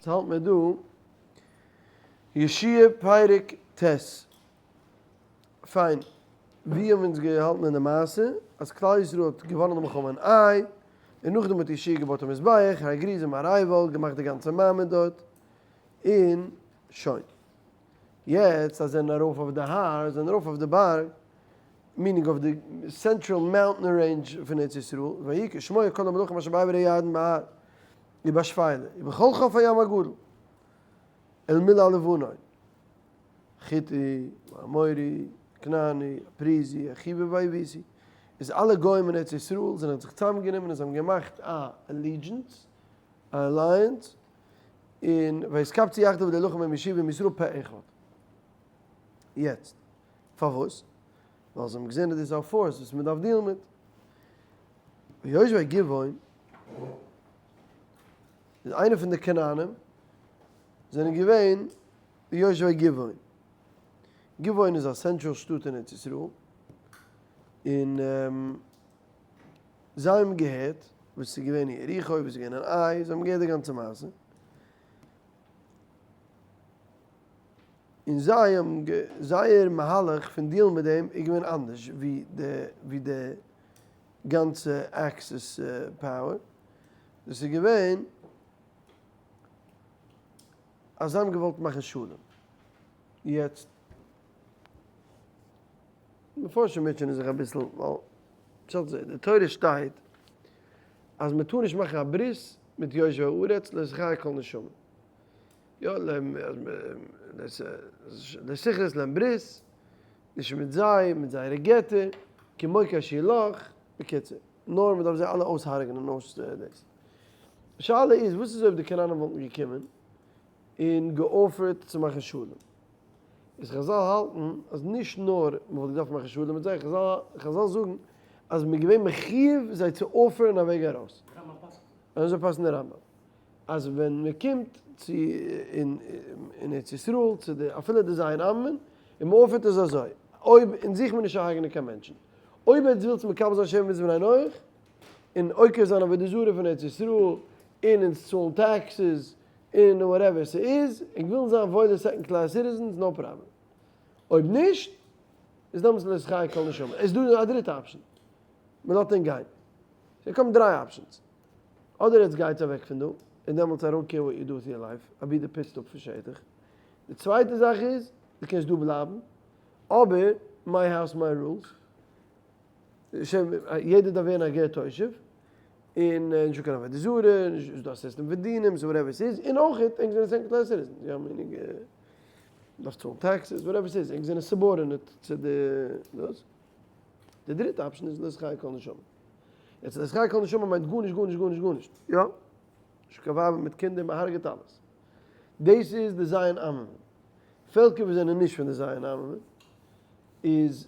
האלט מיר דא יהושע פרק ט'. פיין, ווי האבן אונז געהאלטן אין די מעשה? אז כלל ישראל האט געוואנען די מלחמה אין עי, און נאכדעם האט יהושע געבויט א מזבח, הר גריזים הר עיבל, געמאכט די גאנצע מעמד דארט, און שוין. יעצט אז זיי זענען ארויף אויף די הר, זענען ארויף אויף די בארג, meaning אויף די central mountain range פון ארץ ישראל, ויהי כשמוע כל המלכים אשר בעבר הירדן בהר ובשפלה, ובכל חוף הים הגדול, אל מול הלבנון, חתי, האמורי, הכנעני, הפריזי, החוי והיבוסי, איז אלע גוים אין ארץ ישראל זענען זיך צוזאמגענומען און זיי האבן געמאכט א allegiance, א alliance, און ויתקבצו יחדיו להילחם עם יהושע ועם ישראל פה אחד. יעצט, פארוואס? ווייל זיי האבן געזען אז דאס איז א force וואס מען דארף deal ן מיט. ויושבי גבעון איז איינער פון די כנענים זענען געווען די יושבי גבעון. גבעון איז א central שטאט אין ארץ ישראל, און זיי האבן געהערט וואס איז געווען אין יריחו, וואס איז געווען אין עי, זיי האבן געהערט די גאנצע מעשה. און זיי האבן זייער מהלך פון deal ן מיט דעם איז געווען אנדערש ווי די ווי די גאנצע axis power, דאס איז געווען אז זיי האבן געוואלט מאכן שלום. יעצט, מפרשים מוטשענען זיך אביסל ווייל פשט אזוי, די תורה שטייט אז מען טאר נישט מאכן א ברית מיט יושבי הארץ לא תחיה כל נשמה. יא, לא תכרות להם ברית, נישט מיט זיי, מיט זייערע געטער, כי מוקש הוא לך, בקיצור, נאר מען דארף זיי אלע אויסהרג'נען אויס דאס. די שאלה איז, וואס איז אויב די כנענים וואלטן געקומען און גע offer ט צו מאכן שלום? איז חזל האלטן אז נישט נאר מען וואלט געדארפט מאכן שלום מיט זיי, חזל זאגן אז מען איז געווען מחיוב זיי צו offer ן א וועג ארויס. אזוי פסק'נט די רמב ם. אז ווען מען קומט צו אין ארץ ישראל צו די אפילו די ז' עממין און מען offer ט עס אזוי, אויב אונז זוכן מיר נישט צו הרג'נען קיין מענטשן, אויב עטס ווילטס מקבל זיין שבע מצוות בני נח און עוקר זיין עבודה זרה פון ארץ ישראל און אונז צאלן taxes און whatever ס'איז, ענק ווילן זיין וואוילע second class citizens no problem. אויב נישט איז דעמאלטס לא תחיה כל נשמה. איז דא א דריטע option, מען לאזט ענק גיין. ס'קומט דריי options. אדער עטס גייטס אוועק פון דא, און דעמאלטס I don't care what you do with your life, אבי די פיצט אפ פון שטח. די צווייטע זאך איז, דו קענסט דא בלייבן, אבער my house my rules, יעדער דארף ווערן א גר תושב, און נישטא קיין עבודה זרה, נישט דא א סיסטעם פון דינים, so whatever ס'איז, און אויך ענק זענען second class citizens, יא meaning דארפסט צאלן taxes, whatever ס'איז, ענק זענען subordinate צו די דאס. די דריטע option איז לא תחיה כל נשמה. יעצט לא תחיה כל נשמה מיינט גארנישט גארנישט גארנישט גארנישט. יא. נישט קיין ווייבער מיט קינדער מען הרג'עט אלעס. דאס איז די ז' עממין. פעלקער וואס זענען נישט פון די ז' עממין איז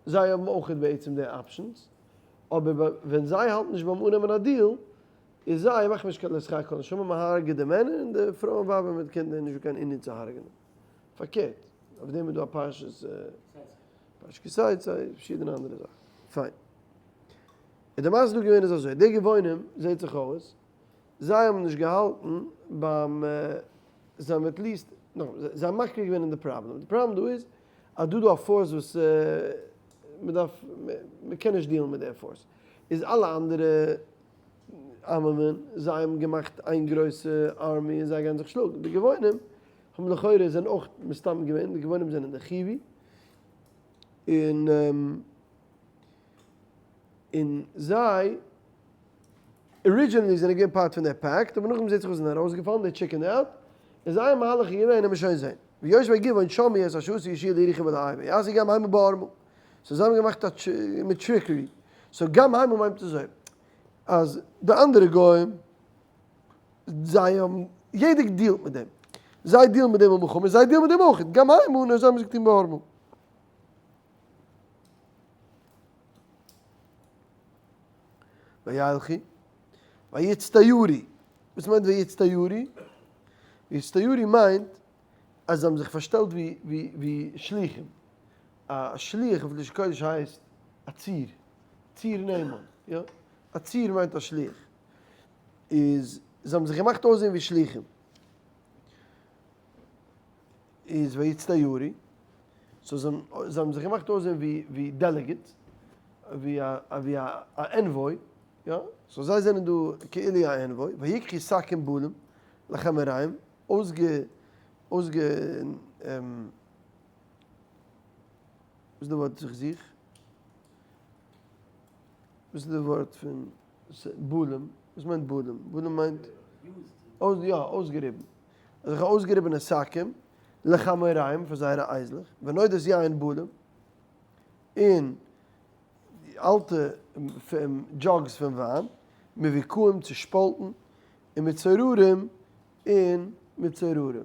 זיי האבן אויכעט בעצם די options, אבער ווען זיי האלטן נישט ביים אננעמען א deal איז זיי מאכן נישט קיין לא תחיה כל נשמה מען הרג'עט די מענער און די פרויען ווייבער מיט קינדער איז נישטא קיין ענין צו הרג'נען. פארקערט אויף דעם איז דא א פרשת פרשת כי תצא פארשידענע אנדערע זאכן. פיין. איז די מעשה דא געווען איז אזוי, די גבעונים זעהט זיך אויס זיי האבן נישט געהאלטן ביים זיי האבן at least זיי האבן מכיר געווען אין די פראבלעם, די פראבלעם דא איז אז דא דא א force וואס מען דארף מען קען נישט deal ן מיט די force, איז אלע אנדערע עממין זיי האבן געמאכט איין גרויסע army און זיי גייען זיך שלאגן, די גבעונים האבן לכאורה זענען אויך מסתם געווען, די גבעונים זענען די חיווי און. און זיי originally זענען געווען part פון די pact, אבער נאכדעם זעט זיך אויס זענען ארויסגעפאלן, די chickened out, און זייער מהלך איז געווען, עמער שוין זען. ויושבי גבעון שמעו את אשר עשה יהושע ליריחו ולעי ויעשו גם המה בערמה. so זיי האבן געמאכט א מיט trickery. so גם המה מיינט אזוי, אז די אנדערע גוים, זיי האבן, יעדער deal ט מיט דעם. זיי deal ן מיט דעם אין מלחמה, זיי deal ן מיט דעם אויך. גם המה, נאר זיי האבן עס געטון בערמה. וילכו, ויצטיירו, וואס מיינט ויצטיירו? ויצטיירו מיינט אז זיי האבן זיך פארשטעלט ווי שליחים, א שליח אויף לשון קודש הייסט א ציר, ציר נאמן, יא, א ציר מיינט א שליח, איז זיי האבן זיך געמאכט אויסזען ווי שליחים. איז ויצטיירו, so זיי האבן זיך געמאכט אויסזען ווי delegates, ווי א envoy, יא, so זיי זענען דא כאילו א envoy, ויקחו שקים בלים לחמוריהם, אויסגע, אויסגע, וואס איז די ווארט וואס איך זוך? וואס איז די ווארט פון בלום? וואס מיינט בלום? בלום מיינט יא, אויסגעריבן. אזעלכע אויסגעריבענע שקים לחמוריהם פאר זייערע אייזלעך, ונודות יין בלום, און אלטע jugs פון וויין, מבוקעים צושפאלטן, ומצוררים און מצוררים.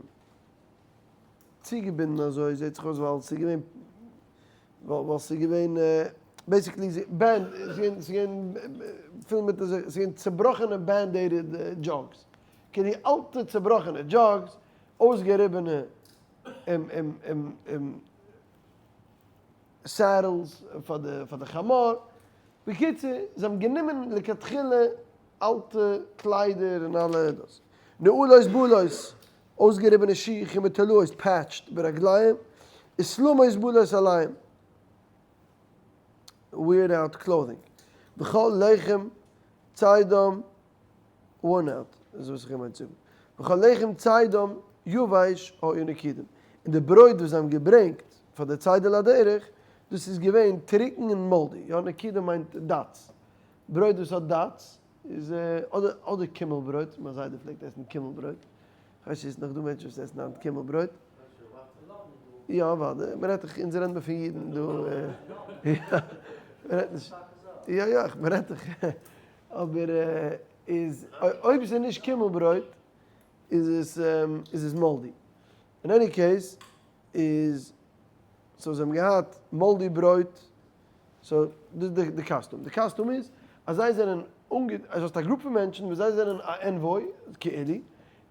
צוגעבינדן אזוי זעט זיך אויס ווייל ס'איז געווען ווייל ס'איז געווען basically band ס'איז געווען פול מיט אזוי ס'איז געווען צובראכענע band-aided jugs כאילו אלטע צובראכענע jugs אויסגעריבענע saddles פאר די פאר די חמור בקיצור זיי האבן גענומען לכתחילה אלטע קליידער און אלע דאס נעולות בולות אויסגעריבענע שיך ומתולעות patched ברגליהם, ושלמות בולות עליהם, weird out clothing, וכל לחם צידם worn out, דאס איז וואס איך מיין צו זאגן, וכל לחם צידם יבש היו נקודים, און די ברויט וואס זיי האבן געברענגט פאר די צידה לדרך, דאס איז געווען טרוקן און moldy, יא נקודים מיינט dots, ברויט וואס האט dots, איז אדער אדער קימל ברויט, מיין זיידע פלעגט עסן קימל ברויט, כ'ווייס נישט צו ס'איז נאך דא מענטשן וואס עסן היינט קימל ברויט. יא אוודאי, מ'רעדט דאך, אונז רעדן מיר פון אידן דא, יא, מ'רעדט נישט, יא יא, מ'רעדט דאך, אבער איז אויב ס'איז נישט קימל ברויט איז עס איז עס moldy, אין any case איז, so זיי האבן געהאט moldy ברויט so דאס איז די custom. די custom איז אז זיי זענען אנגע אז האסט א group פון מענטשן וואס זיי זענען א envoy כאילו,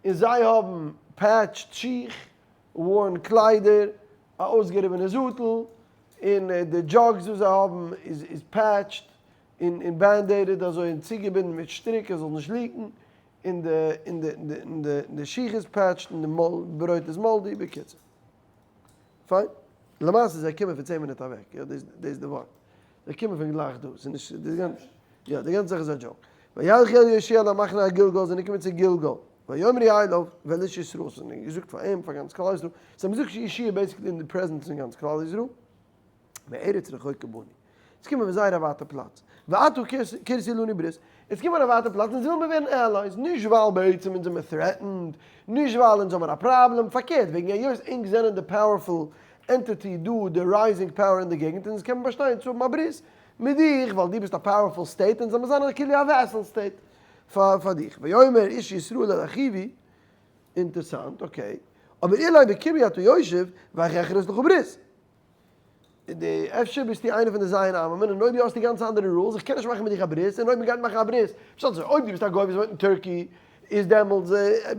און זיי האבן patched שיך, worn קליידער, א אויסגעריבענע זאטל, און די jugs וואס זיי האבן איז איז patched און און band-aided אזוי און צוגעבינדן מיט שטריק עס זאל נישט leak ן, און די און די און די און די שיך איז patched און די ברויט איז moldy, בקיצור. פיין. למעשה זיי קומען פון צען מינוט אוועק, יא דאס איז די ווארט. זיי קומען פון גלייך דא, ס'איז נישט, די גאנצע, יא די גאנצע זאך איז א joke. וילכו אל יהושע אל המחנה הגלגל, זיי זענען געקומען צו גלגל. ויאמרו אליו ואל איש ישראל, זיי האבן געזאגט פאר אים, פאר גאנץ כלל ישראל, זיי האבן געזאגט יהושע basically אין די presence פון גאנץ כלל ישראל. מארץ רחוקה באנו. אונז קומען פון זייער א ווייטע פלאץ. ועתה כרתו לנו ברית. אונז קומען פון א ווייטע פלאץ, אונז ווילן מיר ווערן allies. נישט ווייל בעצם אונז זעמיר threatened, נישט ווייל אונז האבן א פראבלעם, פארקערט, וועגן היות ענק זענען די powerful entity דא, די rising power אין די געגנט, אונז קען מען באשטיין צו האבן א ברית מיט דיך, ווייל דו ביסט א powerful state, אונז זאל מיר זיין כאילו א vassal state פאר דיך. ויאמר איש ישראל אל החוי, אינטערסאנט, okay. אבער אולי בקרבי אתה יושב, ואיך אכרות לך ברית. די אפשר ביסטו איינער פון די ז' עממין און אויב יא האסטו גאנץ אנדערע rules, איך קען נישט מאכן מיט דיך א ברית, און אויב מ'גייט מאכן א ברית, פשט אזוי, אויב דו ביסט א גוי וואס וואוינט אין Turkey, איז דעמאלטס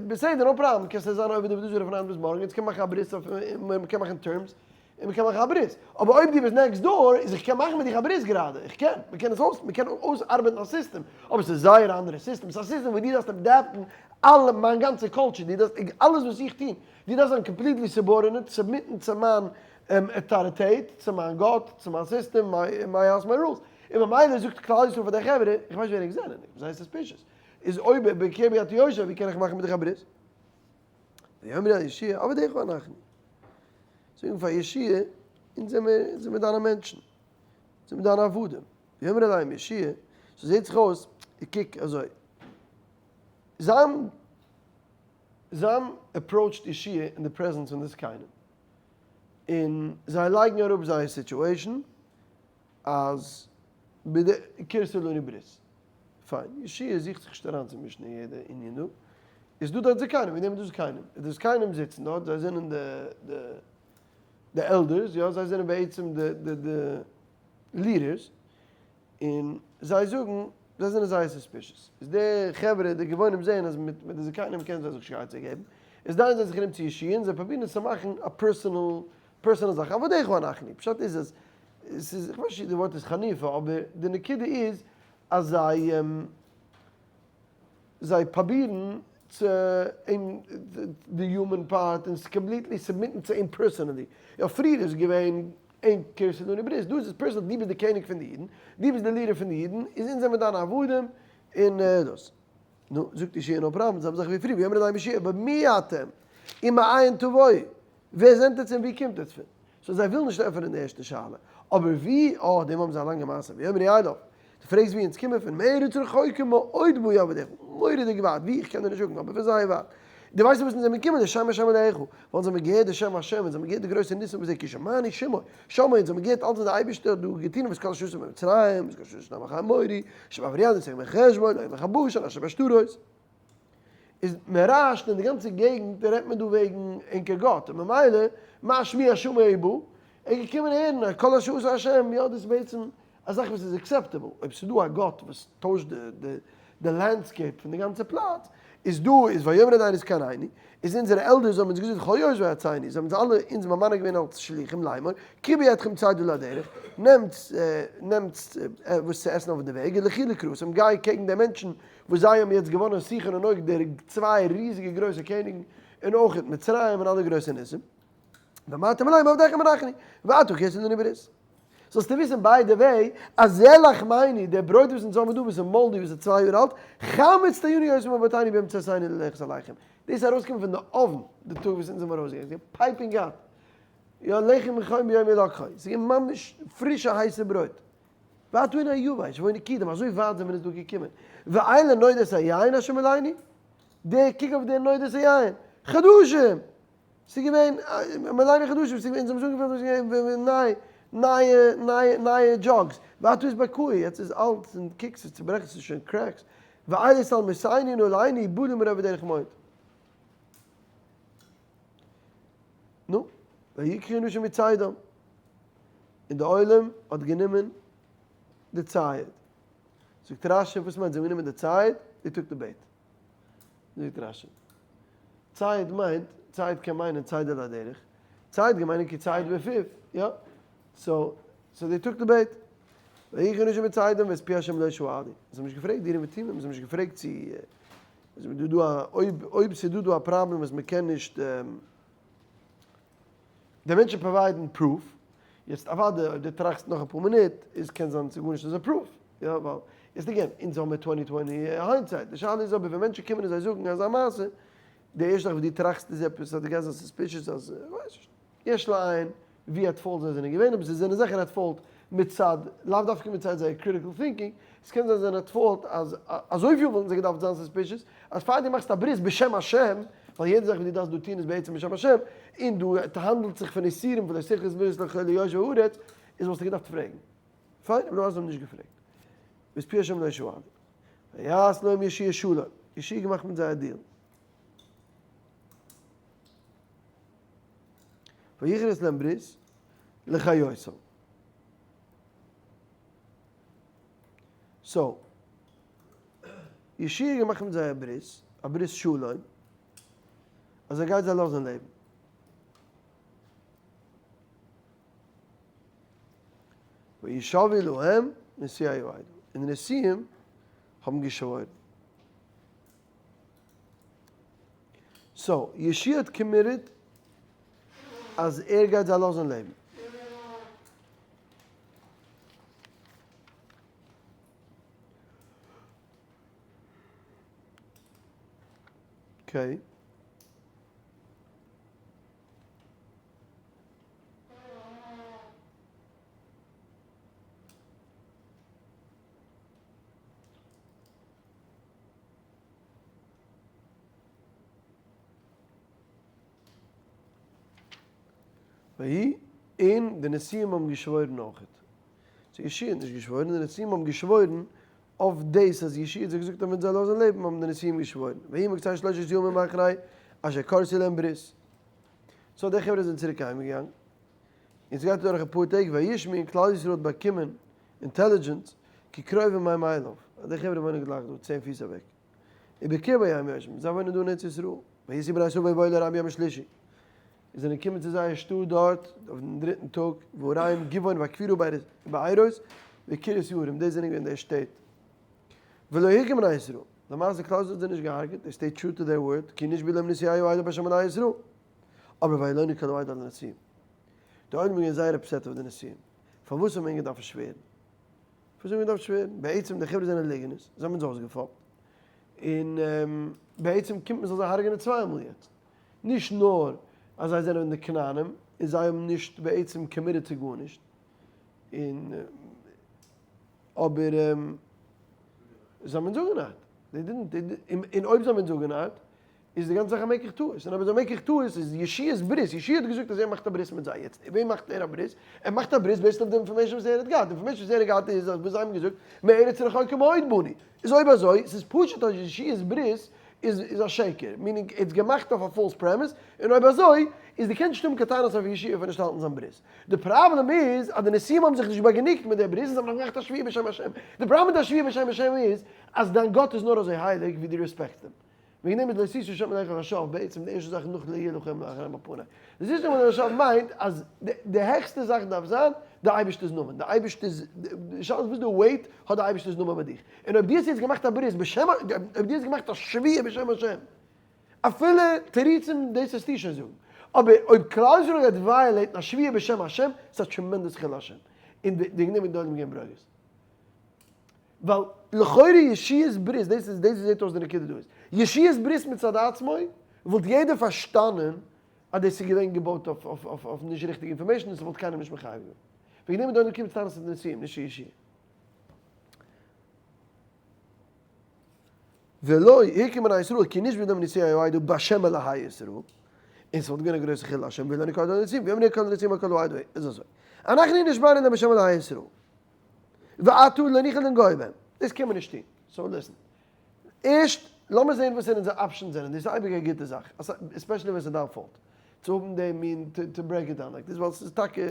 בסדר no problem, קענסטו זיין עובד עבודה זרה פון היינט ביז מארגן, אונז קען מאכן א ברית אויף, מ'קען מאכן terms, און מ'קען מאכן א ברית, אבער אויב דו ביסט next door, איז איך קען מאכן מיט דיך א ברית גראדע, איך קען, מ'קען עס אויס, מ'קען אויסארבעטן א סיסטעם, אבער ס'איז זייער א אנדערע סיסטעם, ס'איז א סיסטעם וואו דו דארפסט adapt ן אלע, מיין גאנצע culture, דו דארפסט אלעס וואס איך טון, דו דארפסט זיין completely subordinate, submit ן צו מיין אויטאריטעט, צו מיין גאט, צו מיין סיסטעם, my house my rules. און ממילא זאגט כלל ישראל פאר די חברה, איך ווייס נישט ווער ענק זענען, איך בין זייער suspicious. איז אויב בקרבי אתה יושב, ווי קען איך מאכן מיט דיך א ברית? ויאמרו אל יהושע, עבדיך אנחנו. זאגן פאר יהושע, אונז זעמיר דיינע מענטשן, אונז זעמיר דיינע עבדים. ויאמר אליהם יהושע, ס'זעט זיך אויס, קוק אזוי, זיין זיי האבן approached יהושע אין די presence פון די זקנים, און זיי לייגן אראפ זייער situation אז כרתו לנו ברית. פיין, יהושע זוכט זיך נישט אריינצומישן אין יעדע ענין דא, איז דא דארט זקנים, ווי נעמען דא זקנים? די זקנים זיצן דארט, זיי זענען די די elders, יא, זיי זענען בעצם די די leaders, און זיי זאגן, זיי זענען זייער suspicious. איז די חברה, די גבעונים זעען אז מיט מיט די זקנים קענען זיי זיך נישט קיין עצה געבן, איז דרייען זיי זיך ארום צו יהושע און זיי פרובירן עס צו מאכן א personal personal זאך, עבדיך אנחנו. פשט איז אז עס איז, איך ווייס נישט צו די ווארט איז חניפה, אבער די נקודה איז אז זיי זיי פרובירן. צו אים די human part און completely submit ן צו אים personally. יא פריער איז געווען אין כרתו לנו ברית, דא איז עס personal, דו ביסט די קעניג פון די אידן, דו ביסט די leader פון די אידן, איז אונז זעמיר דיינע עבדים, און דאס. נו, זאגט יהושע no problem, זעלבע זאך ווי פריער, ויאמר אליהם יהושע, במי אתם, ומאין תבואו, ווער זענט עטס און ווי קומט עטס פון? so זיי ווילן נישט ענטפערן די ערשטע שאלה, אבער ווי, אה, דעם האבן זיי א לאנגע מעשה, ויאמרו אליו, דו פרעגסט ווי אונז קומען פון, מארץ רחוקה מאוד באו עבדיך, מורא'דיג ווייט, ווי איך קען דיר נישט זאגן, אבער פון זייער ווייט. דו ווייסט פון וואס אונז זעמיר געקומען, די שם השם אלהיך, ווייל אונז האבן געהערט די שם השם, אונז האבן געהערט די גרויסע ניסים וואס ער כי שמענו שמו, שמעו, אונז האבן געהערט אלץ וואס דער אייבערשטער האט דא געטון, ואת כל אשר עשה במצרים, ואת כל אשר עשה לעמך האמורי, אשר בעבר הירדן, סיחון בחשבון, עוג מלך הבשן, אשר בעשתרות. איז מען רעש'ט אין די גאנצע געגנט רעדט מען דא וועגן ענקער גאט, און ממילא מה שמועה שמע בא, ער איז געקומען הערן אז כל אשר עשה השם, יא דאס איז בעצם א זאך וואס איז acceptable, אויב ס'איז דא א גאט וואס טוישט די landscape פון די גאנצע פלאץ, איז דא איז ויאמר עדיין איז קיין עיני, איז אונזערע elders האבן אונז געזאגט כל יושבי ארצינו, זיי האבן אונז אלע אונז ממנה געווען אלס שליחים לאמור, קחו בידכם צידה לדרך, נעמטס נעמטס וואס צו עסן אויף די וועג, ולכו לקראתם, גיי קעגן די מענטשן וואס זיי האבן יעצט געוואנען סיחון און עוג די צוויי ריזיגע גרויסע קעניגן, און אויך מצרים און אלע גרויסע ניסים. ואמרתם אליהם עבדיכם אנחנו, ועתה כרתו לנו ברית. זאלסטו וויסן by the way, אז זה לחמנו, דער ברויט וואס אונז האבן דא וואס איז moldy וואס איז צוויי יאר אלט, חמץ טעינו אותם אבותינו ביום צאתנו ללכת אליכם. דאס איז ארויסגעקומען פון די oven די טאג וואס אונז זעמיר ארויסגעגאנגען, ס'איז געווען piping hot, יא לחם חם ביום הילקחו, ס'איז געווען ממש פרישע הייסע ברויט. ועתה הנה יבש והוא נקודם, אזוי ווייט זעמיר אונז דא געקומען. ואלה נודות היין אשר מלאנו, דער קוק אויף די נודות היין, חדשים! ס'איז געווען מלאנו חדשים, ס'איז געווען, אונז האבן עס אנגעפילט ס'איז געווען ניי, נייע, נייע, נייע jugs, ועתה התבקעו, יעצט איז אלט און קוק ס'איז צוברעכט ס'איז שוין cracks, ואלה שלמותינו ונעלינו בלו מרוב הדרך מאוד. נו, ויקחו אנשים מצידם, און די עולם האט גענומען די ציד. זאגט רשי, וואס מיינט זיי האבן גענומען די ציד? they took the bait. זאגט רשי, ציד מיינט, ציד קען מיינען צידה לדרך, ציד קען מיינען כציד בפיו, יא? so, so they took the bait. ויקחו אנשים מצידם ואת פי השם לא שאלו. זיי האבן נישט געפרעגט די אורים ותומים, זיי האבן נישט געפרעגט צו איז דא דא א, אויב, אויב ס'איז דא דא א פראבלעם וואס מ'קען נישט, די מענטשן provide ן proof, יעצט אוודאי אויב דו טראכסט נאך אפאר מינוט איז קען זיין ס'איז גארנישט אזוי proof, יא ווייל יעצט again אונז האבן מיר twenty twenty hindsight, די שאלה איז אבער ווען מענטשן קומען און זיי זאגן אזא מעשה, די ערשטע זאך וואס דו טראכסט איז עפעס אז דו גייסט זיין suspicious אז כ'ווייס נישט, יש לעיין ווי at fault זיי זענען געווען אבער זיי זענען זיכער at fault מצד, לאו דווקא מצד זייער critical thinking, עס קען זיין זיי זענען at fault אז אזויפיל וואלטן זיי געדארפט זיין suspicious אז פאר דו מאכסט א ברית בשם השם, ווייל יעדע זאך וואס דו דארפסט דא טון איז בעצם בשם השם, און דא האנדלט זיך פון איסורים פון לא תכרות ברית לכל יושבי הארץ, איז וואלסטו געדארפט פרעגן. פיין, אבער דו האסט זיי נישט געפרעגט. ואת פי השם לא שאלו. ויעש להם יהושע שלום, יהושע האט געמאכט מיט זיי א deal. ויכרות להם ברית לחיותם. so, יהושע האט געמאכט מיט זיי א ברית, א ברית שלום, אז ער גייט זיי לאזן לעבן. וישבעו להם נשיאי העדה, און די נשיאים האבן געשוואוירן. so, יהושע האט committed אז ער גייט זיי לאזן לעבן. okay. ויהי, און די נשיאים האבן געשוואוירן אויכעט. so יהושע האט נישט געשוואוירן, די נשיאים האבן געשוואוירן אויף דאס אז יהושע האט זיי געזאגט אז מ'וועט זיי לאזן לעבן האבן די נשיאים געשוואוירן. ויהי מקץ שלשת ימים אחרי אשר כרתו להם ברית. so די חברה זענען צוריק אהיימגעגאנגען, און ס'גייט אדורך אפאר טעג, וישמעו און כלל ישראל האט באקומען intelligence, כי קרובים הם אליו, אז די חברה וואוינען גלייך דא, צען פיס אוועק. ובקרב הים יושבים, זיי וואוינען דא אין ארץ ישראל. ויסעו בני ישראל ויבואו אל הערים ביום השלישי. זיי זענען געקומען צו זייער שטאט דארט אויפן דריטן טאג, והערים גבעון והכפירה ובארות וקרית יערים, דאס זענען געווען די שטעט. ולא הכו בני ישראל. למעשה כלל ישראל האט זיי נישט געהארגעט, they stayed true to their word, כי נשבעו להם נשיאי העדה בשם אלהי ישראל. אבער וילונו כל העדה על הנשיאים. די עולם איז געווען זייער upset אויף די נשיאים. פארוואס האט מען געדארפט שווערן? פארוואס האט מען געדארפט שווערן? בעצם די חברה זענען ליגענערס, זיי האבן אונז אויסגעפאפט, און בעצם קומט מען זאל זיי הרג'נען צוויי מאל יעצט. נישט נאר אז זיי זענען די כנענים און זיי האבן נישט בעצם committed צו גארנישט, און אבער זיי האבן אונז אפגענארט, און אויב זיי האבן אונז אפגענארט איז די גאנצע זאך א מקח טעות, און אויב איז א מקח טעות איז יהושע'ס ברית, יהושע האט געזאגט אז ער מאכט א ברית מיט זיי, יעצט וועם מאכט ער א ברית? ער מאכט א ברית based אויף די information וואס ער האט געהאט, די information וואס ער האט געהאט איז אז וואס זיי האבן געזאגט מארץ רחוקה מאוד באנו, איז אויב אזוי ס'איז פשוט אז יהושע'ס ברית איז איז א שקר, meaning ער האט עס געמאכט אויף א false premise, און אויב אזוי איז די קענסט נישט האבן קיין טענות אויף יהושע פאר נישט האלטן זיין ברית. די פראבלעם איז אז די נשיאים האבן זיך נישט באגענוגט מיט די ברית און זיי האבן נאך געמאכט א שבועה בשם השם. די פראבלעם מיט א שבועה בשם השם איז אז דיין גאט איז נאר אזוי הייליג ווי דו רעספעקטסט אים. וועגן דעם איז לא תשא שם אלהיך לשווא בעצם די ערשטע זאך נאך לא יהיה לכם אחרי מפני. לא תשא שם אלהיך לשווא מיינט אז די העכסטע זאך דארף זיין די אייבערשטער'ס נאמען, די אייבערשטער'ס, די שאלה איז וואס די weight האט די אייבערשטער'ס נאמען ביי דיך. און אויב דו האסט יעצט געמאכט א ברית בשם, אויב דו האסט געמאכט א שבועה בשם השם, אפילו תירוצים דאס וועסטו שוין זאגן, אבער אויב כלל ישראל גייט violate ן א שבועה בשם השם, איז א tremendous חילול השם, און וועגן דעם איז די עולם געווען ברוגז. ווייל לכאורה יהושע'ס ברית, דאס איז דאס זעט אויס די נקודה דא איז, יהושע'ס ברית מצד עצמו, וואלט יעדער פארשטאנען אז דאס איז געווען געבויט אויף אויף אויף אויף נישט ריכטיגע information און ס'וואלט קיינעם נישט מחייב געווען. וועגן דעם איז די עולם געקומען צו טענות אויף די נשיאים, נישט צו יהושע. ולא הכו בני ישראל כי נשבעו להם נשיאי העדה בשם אלהי ישראל, און ס'וואלט געווען א גרויסע חילול השם וילונו כל העדה על הנשיאים ויאמרו כל הנשיאים אל כל העדה איז אזוי אנחנו נשבענו להם בשם אלהי ישראל ועתה לא נוכל לנגוע בהם, דאס קען מען נישט טון, so listen, ערשט לאמיר זען וואס אונזערע options זענען, דאס איז אייביג א גוטע זאך, especially ווען ס'איז דיין fault, צו האבן די מין to break it down like this, ווייל ס'איז טאקע,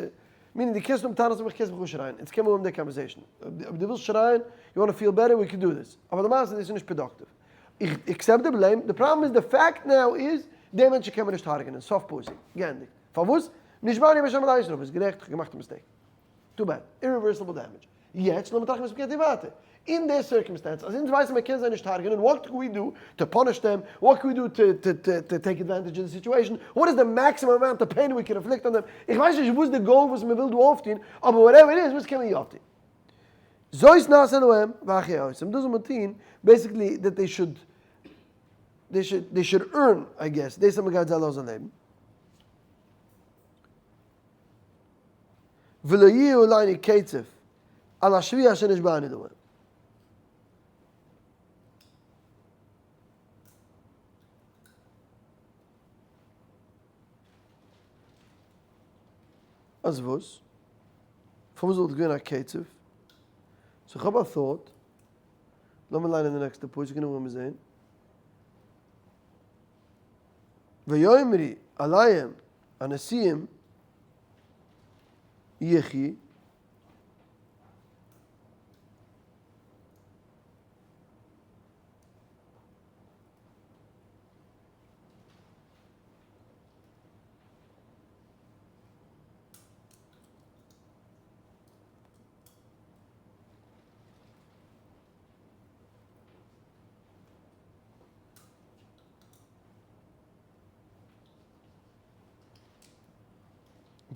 meaning דו קענסט האבן טענות אויף מיך קענסט מיך אנשרייען, אונז קען מען האבן די conversation, אויב דו ווילסט שרייען, you want feel better, we can do this, אבער למעשה דאס איז נישט productive, איך accept די blame, די פראבלעם איז די fact now איז, די מענטשן קען מען נישט הרג'נען, סוף פסוק, געענדיגט, פארוואס? נשבענו בשם אלהי ישראל, ביסט גערעכט, איך האב געמאכט א mistake. Too bad. Irreversible damage. יעצט לאמיר טראכטן וואס מ'קען טון ווייטער. אין די circumstance אז אונז ווייסן מ'קען זיי נישט הרג'נען, what can we do to punish them, what can we do to take advantage of די situation, what is the maximum amount of pain we can inflict on them, איך ווייס נישט וואס די goal וואס מ'וויל דא אויפטון, אבער whatever it is, וואס קען מען יא טון? זאת נעשה להם והכי עושים, דאס זאל מען טון, basically that they should, they should earn, I guess, דאס אז מ'גייט זיי לאזן לעבן. ולא יהיה עלינו קצף על השבועה אשר נשבענו להם. אז וואס? פארוואס וואלט געווען א קצף? So כ'האב א thought, לאמיר ליינען די נעקסטע פסוק און נאכדעם וועלן מיר זעהן. ויאמרו אליהם הנשיאים יחי.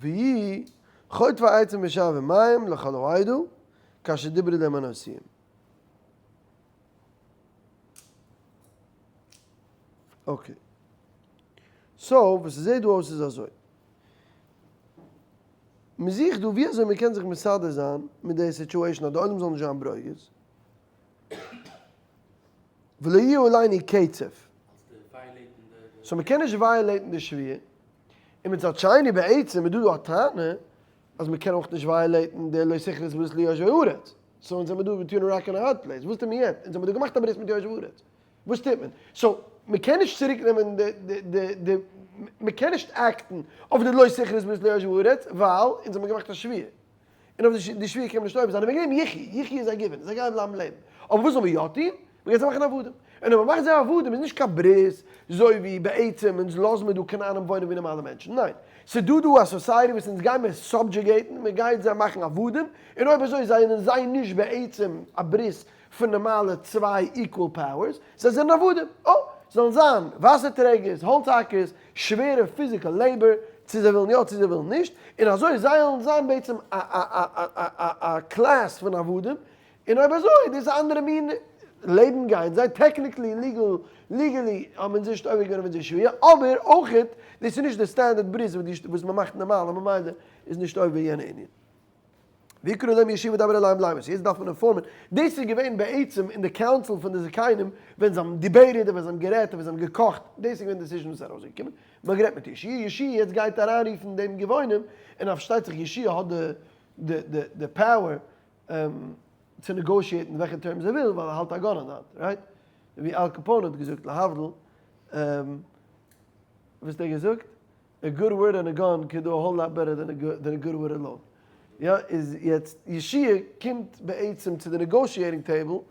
ויהי חוטבי עצים ושואבי מים לכל העדה כאשר דיברו להם הנשיאים. Okay. So, וואס ס'זעהט דא אויס איז אזוי. מ'זוכט דא ווי אזוי מ'קען זיך מסדר זיין מיט די situation אז די עולם זאל נישט זיין ברוגז. ולא יהיה עלינו קצף. So מ'קען נישט violate ן די שבועה. און מצד שני בעצם איז דא דא א טענה אז מ'קען אויך נישט violate ן די לא תכרות ברית ליושבי הארץ. So אונז זעמיר דא between rock and hard place. וואס טוט מען יעצט? אונז האמיר דא געמאכט א ברית מיט יושבי הארץ. וואס טוט מען? So מ'קען נישט צוריק נעמען די די די די מ'קען נישט act ן אויף די לא תכרות ברית ליושבי הארץ ווייל אונז האמיר געמאכט א שבועה. און אויף די שבועה קען מען נישט עובר זיין, און וועגן דעם יחי, יחי איז א given, זיי גייען בלייבן לעבן. אבער וואס זאל מען יא טון? מען גייט זיי מאכן עבדים. און אויב מען מאכט זיי עבדים איז נישט קיין ברית, אזוי ווי בעצם אונז לאזן מיר דא כנענים וואוינען ווי נארמאלע מענטשן, ניין. ס'איז דא דא א society וואס אונז גיימיר subjugate ן, מען גייט זיי מאכן עבדים, און אויב אזוי זענען זיי נישט בעצם א ברית. פון נארמאלע צוויי equal powers, זיי זענען עבדים, אה, זאלן זיין וואסער טרעגערס, האלץ האקערס, שווערע physical labor, צו זיי ווילן יא צו זיי ווילן נישט, און אזוי זיי זאלן זיין בעצם א א א א א class פון עבדים, און אויב אזוי דאס איז א אנדערע מין לעבן גייען זיי technically legal legally האבן אונז נישט עובר געווען אויף אונזער שבועה, אבער אויכעט דאס איז נישט די standard ברית וואס מען מאכט נארמאל און ממילא איז נישט עובר יענע ענין. ויקרא אליהם יהושע וידבר אליהם לאמר, יעצט דארף מען inform ען, דאס איז געווען בעצם אין די council פון די זקנים ווען זיי האבן debated און ווען זיי האבן גערעדט און ווען זיי האבן געקאכט, דאס איז געווען די decision וואס איז ארויסגעקומען, מען האט גערעדט מיט יהושע, יהושע יעצט גייט אריינרופן דעם גבעונים, און פארשטייט זיך יהושע האט די די די power צו negotiate ן וועלכע terms ער וויל ווייל ער האלט א gun אין די האנט, right? ווי אל קאפאון האט געזאגט להבדיל, וואס האט ער געזאגט? A good word and a gun can do a whole lot better than a good word alone. יא, איז יעצט יהושע קומט בעצם צו די negotiating table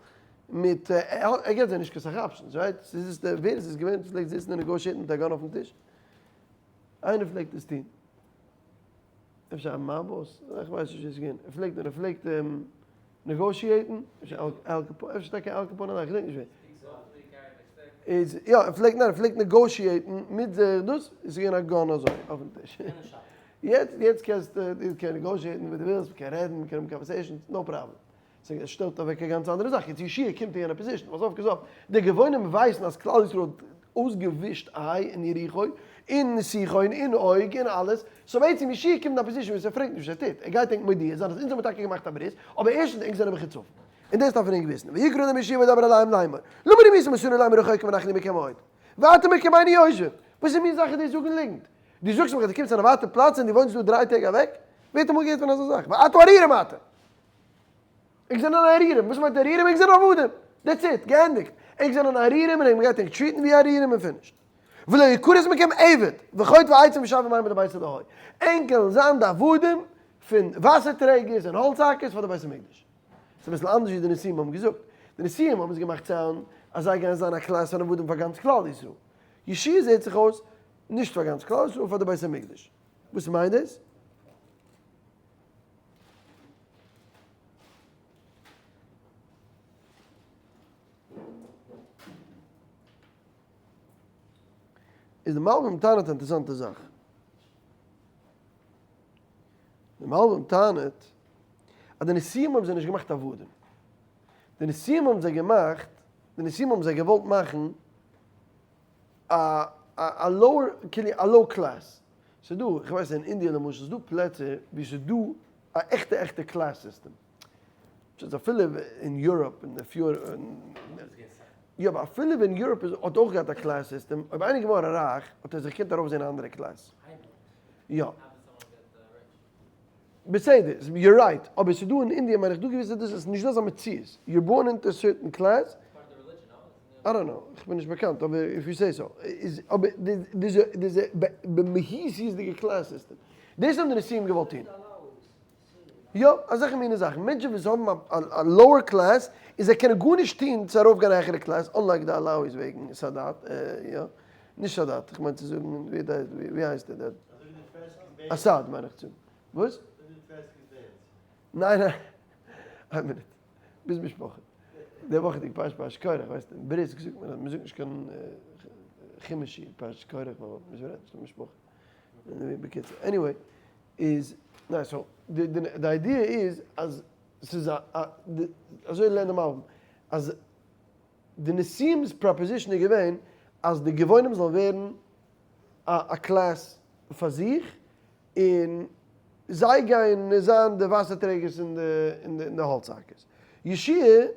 מיט, ער געט זיי נישט קיין סאך options, right? ס'איז עס דער, ווער איז עס געווען וואס פלעגט זיצן און negotiate ן מיט א gun אויפן טיש? איינער פלעגט עס טון. אפשר א mob boss? איך ווייס נישט ווער עס איז געווען. ער פלעגט, ער פלעגט negotiate ן, אפשר אל קאפאון, אפשר טאקע אל קאפאון אליין, כ'געדענק נישט ווער. איז יא, ער פלעגט, ניין, ער פלעגט negotiate ן מיט זיי דאס, איז געווען א gun אזוי אויפן טיש. יעצט, יעצט קענסטו, דו קענסט negotiate ן ווי דו ווילסט, מ'קען רעדן, מ'קען האבן conversations, no problem. ס'איז עס שטעלט אוועק א גאנץ אנדערע זאך, יעצט יהושע קומט אין יענע position, ווייל סוף כל סוף, די גבעונים ווייסן אז כלל ישראל האט אויסגעווישט עי און יריחו, און סיחון, און עוג, און אלעס, so בעצם יהושע קומט אין א position וואס ער פרעגט נישט וואס ער טוט, ער גייט ענק מודיע זיין אז אונז האבן טאקע געמאכט א ברית, אבער ערשטנס ענק זענען מחוצפים, און דאס דארף מען ענק וויסן, ויקרא אליהם יהושע וידבר אליהם לאמור, למה רמיתם אותנו לאמר רחוקים אנחנו מכם מאוד, ואתם בקרבנו יושבים, וואס איז מין זאך איז דאס זאגן ליגנט? דו זאגסט מיך אז דו קומסט פון א ווייטע פלאץ און דו וואוינסט דא דריי טעג אוועק? ווער האט אמאל געהערט פון אזא זאך? ועתה ארורים אתם! ענק זענען ארורים! וואס מיינט ארורים? ענק זענען עבדים! That's it! געענדיגט! ענק זענען ארורים און ענק מ'גייט ענק treat ן ווי ארורים און finished! ולא יכרת מכם עבד, וחוטבי עצים ושואבי מים לבית אלהי. ענק וועלן זיין די עבדים פון וואסער טרעגערס און האלץ האקערס פאר די בית המקדש. ס'איז אביסל אנדערש ווי די נשיאים האבן געזאגט. די נשיאים האבן עס געמאכט sound אז זיי גייען זיין א class פון עבדים פאר גאנץ כלל ישראל. יהושע זעט זיך אויס נישט פאר גאנץ כלל ישראל, פאר די בית המקדש. וואס מיינט דאס? איז די מלבים טענה'ט א אינטערעסאנטע זאך. די מלבים טענה'ט אז די נשיאים האבן זיי נישט געמאכט עבדים. די נשיאים האבן זיי געמאכט, די נשיאים האבן זיי געוואלט מאכן א א lower, כאילו א low class. ס'איז דא, איך ווייס אין אינדיע למשל איז דא פלעצער ווי ס'איז דא א עכטע עכטע class system. ס'איז אפילו אין Europe אין די פיור יא אבער אפילו ווען Europe איז האט אויך געהאט א class system אויב איינער איז געווארן רייך האט ער זיך געקענט ארויפזעהן א אנדערע class. יא. בסדר, you're right, אבער ס'איז דא אין אינדיע מיין איך דא געוויסע דאס איז נישט דא אזא מציאות, you're born into a certain class, I don't know, איך בין נישט באקאנט, אבער if you say so, איז אבער די במהות'דיגע class system, דאס האבן די נשיאים געוואלט טון. יא, אזעלכע מיני זאכן, מענטשן וואס האבן א lower class און זיי קענען גארנישט טון צו ארויפגיין א העכערע class, unlike די אלאוויס וועגן סאדאט, יא, נישט סאדאט, איך מיין צו זאגן, ווי הייסט ער דער? אסאד מיין איך צו זאגן. וואס? ניין ניין, איין מינוט, ביז משפחה. די וואכעדיגע פרשת פרשת קרח, ווייסט אין בריסק זאגט מען אז מען זאגט נישט קיין חומש שיעור פרשת קרח ווייל מען רעדט נישט פון משפחה. בקיצור, anyway, איז, ניין so, די idea איז אז ס'איז א, אזוי לערנט די מלבים, אז די נשיאים'ס proposition איז געווען אז די גבעונים זאלן ווערן א class פאר זיך, און זיי גייען זיין די וואסער טרעגערס און די האלץ האקערס. יהושע איז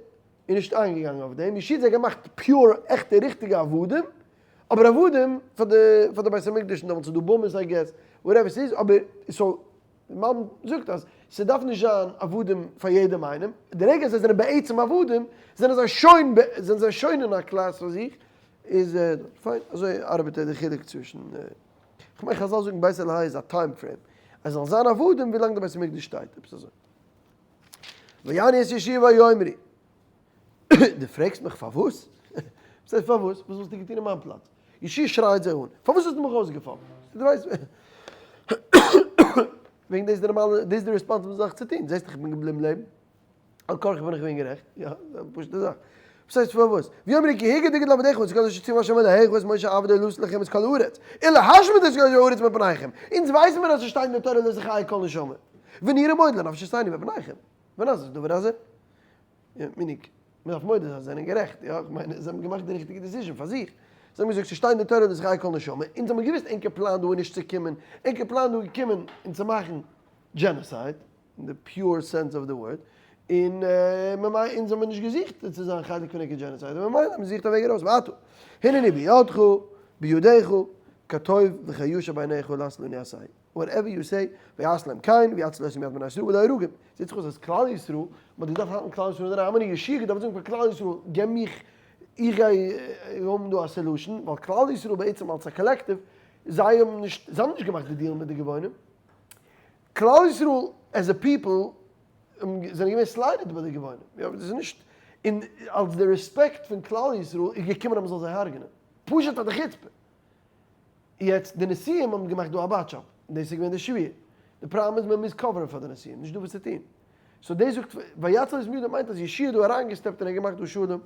נישט איינגעגאנגען אויף דעם, יהושע האט זיי געמאכט pure עכטע ריכטיגע עבדים, אבער עבדים פאר די פאר די בית המקדש און דעמאלטס איז דא במות I guess, whatever ס'איז, אבער so מאן זאגט אז ס'דארף נישט זיין עבדים פאר יעדעם איינעם, די רגע זיי זענען בעצם עבדים זענען זיי שוין זענען זיי שוין אין א class פאר זיך, איז פיין, אזוי ארבעט די חילוק צווישן, כ'מיין חזל זאגן בית אלהי איז א time frame, אז זאלן זיין עבדים ווילאנג די בית המקדש שטייט, עפעס אזוי. ויענו את יהושע ויאמרו, דו פרעגסט מיך פארוואס? וואס הייסט פארוואס? וואס וואלסטו געטון אין מיין פלאץ? יהושע שרייט זיי אן, פארוואס האסטו מיך אויסגעפאפט? דו ווייסט וועגן דאס איז די נארמאלע, דאס איז די responsible זאך צו טון, זעסט איך בין געבליבן לעבן. על כרחך בין איך געווען גערעכט, יא, א פשוטע זאך. וואס הייסט פארוואס? ויאמרו כי הגד הגד לעבדיך את כל אשר ציווה השם אלהיך את משה עבדו לתת לכם את כל הארץ, ולהשמיד את כל הארץ מפניכם. אונז ווייסן מיר אז עס שטייט אין די תורה לא תחיה כל נשמה. ונראה מאוד לנפשותינו מפניכם. ונעשה את הדבר הזה. meaning, מען דארף מודה זיין זיי זענען גערעכט, יא, איך מיין זיי האבן געמאכט די ריכטיגע decision פאר זיך. זיי האבן געזאגט ס'שטייט אין די תורה לא תחיה כל נשמה, אונז האבן געוואוסט ענקער פלאן דא איז נישט צו קומען, ענקער פלאן דא איז געקומען אונז צו מאכן genocide. אין די pure sense of the word, און ממילא אונז האבן נישט געזוכט צו זיין חלק פון ענקער genocide, און ממילא מען זוכט א וועג ארויס, ועתה, הנני בידך, בידיך, כטוב וכישר בעיניך לעשות לנו עשה, whatever you say, ויעש להם כן, ויצל אותם מיד בני ישראל ולא הרגום. זעט זיך אויס אז כלל ישראל, מען האט געדארפט האלטן כלל ישראל אין די ראמען, און יהושע האט געדארפט זאגן פאר כלל ישראל, געב מיך, איך גיי האבן דא א solution, ווייל כלל ישראל בעצם אלס א collective, זיי האבן נישט, זיי האבן נישט געמאכט די deal מיט די גבעונים, כלל ישראל as a people זענען געווען slighted ביי די גבעונים, יא דאס איז נישט, און אלס די רעספעקט פון כלל ישראל איז געקומען אז מען זאל זיי הרג'נען, פשוט פאר די חוצפה. יעצט די נשיאים האבן געמאכט דא א botch up, און דאס איז געווען די שבועה, די פראבלעם איז מען מוז cover ן פאר די נשיאים, נישט דא וואס צו טון. so דאס זאגט ויצל אותם מידו מיינט אז יהושע האט דא אריינגעסטעפט און ער האט געמאכט דא שלום,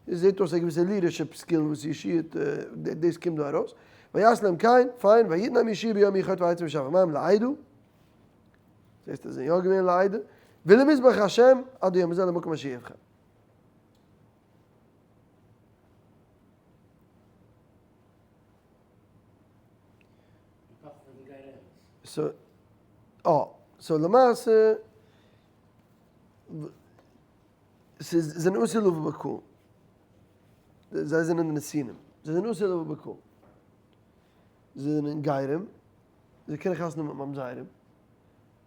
עס זעט אויס א געוויסע leadership skill וואס יהושע האט, דאס קומט דא ארויס, ויעש להם כן, פיין, ויתנם יהושע ביום ההוא חוטב עצים ושואבי מים לעדה, זעסט אז זיי זענען יא געווען לעדה, ולמזבח השם עד היום הזה למקום אשר יבחר. So למעשה, ס'איז זענען אסור לבוא בקהל. זיי זענען די נתינים. זיי זענען אסור לבוא בקהל. זיי זענען גרים. זיי קענען חתונה האבן מיט ממזרים.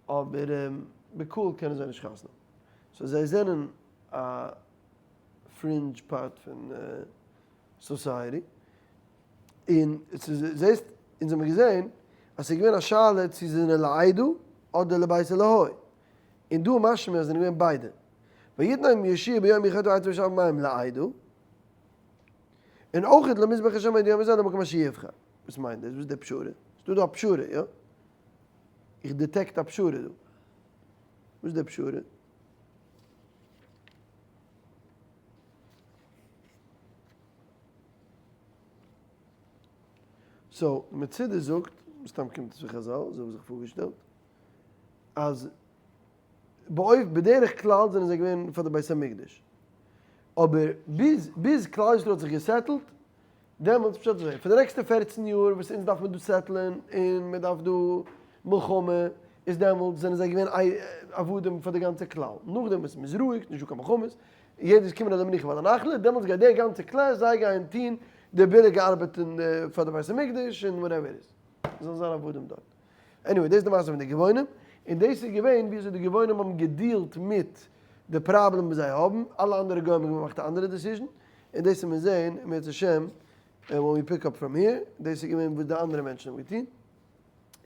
אבער בקהל קענען זיי נישט חתונה האבן. so זיי זענען א fringe part פון society. און זעסט, אונז האמיר געזען אז ס'איז געווען א שאלה צו זיי זענען לעדה אדער לבית אלהי. און דא משמע אז זענען געווען ביידע. ויתנם יהושע ביום ההוא חוטב עצים ושואבי מים לעדה. און אויך למזבח השם עד היום הזה למקום אשר יבחר. וואס מיינט דאס? וואס איז די פשרה? ס'דא דא א פשרה, יא? איך detect א פשרה דא. וואס איז די פשרה? so, מצודה זאגט, מסתם קומט עס פון חזל, אזוי האב איך זיך פארגעשטעלט, אז באופ בדרך כלל זענען זיי געווען פאר די בית המקדש, אבער ביז ביז כלל ישראל האט זיך געסעטלט, דעמאלטס פשט אזוי, פאר די נעקסטע פערצן יאר וואס אונז דארף מען דא סעטלען און מען דארף דא מלחמה, איז דעמאלטס זענען זיי געווען עבדים פאר די גאנצע כלל, נאכדעם וואס מען איז רואיג, נישטא קיין מלחמות, יעדער איז קומען אל המנוחה ואל הנחלה, דעמאלטס גייט די גאנצע class, זיי גייען טון די ביליגע ארבעט אין פאר די בית המקדש און whatever איז, זאלן זיין עבדים דארט. anyway, דאס איז די מעשה פון די גבעונים, און דאס איז געווען ווי אזוי די גבעונים האבן געדילט מיט די פראבלעם וואס זיי האבן, אלע אנדערע גוים האבן געמאכט א אנדערע decision, און דאס וועט מען זען אם ירצה השם when we pick up from here, דאס איז געווען וואס די אנדערע מענטשן האבן געטון.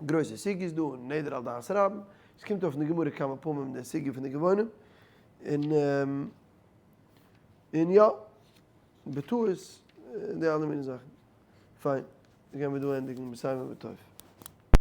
גרויסע סוגיות דא, נדר על דעת רבים, עס קומט אויף אין די גמרא כמה פעמים די סוגיא פון די גבעונים, און און יא, בטעות, די אלע מיני זאכן. פיין, גייען מיר דא ענדיגן, מסיימים בטוב.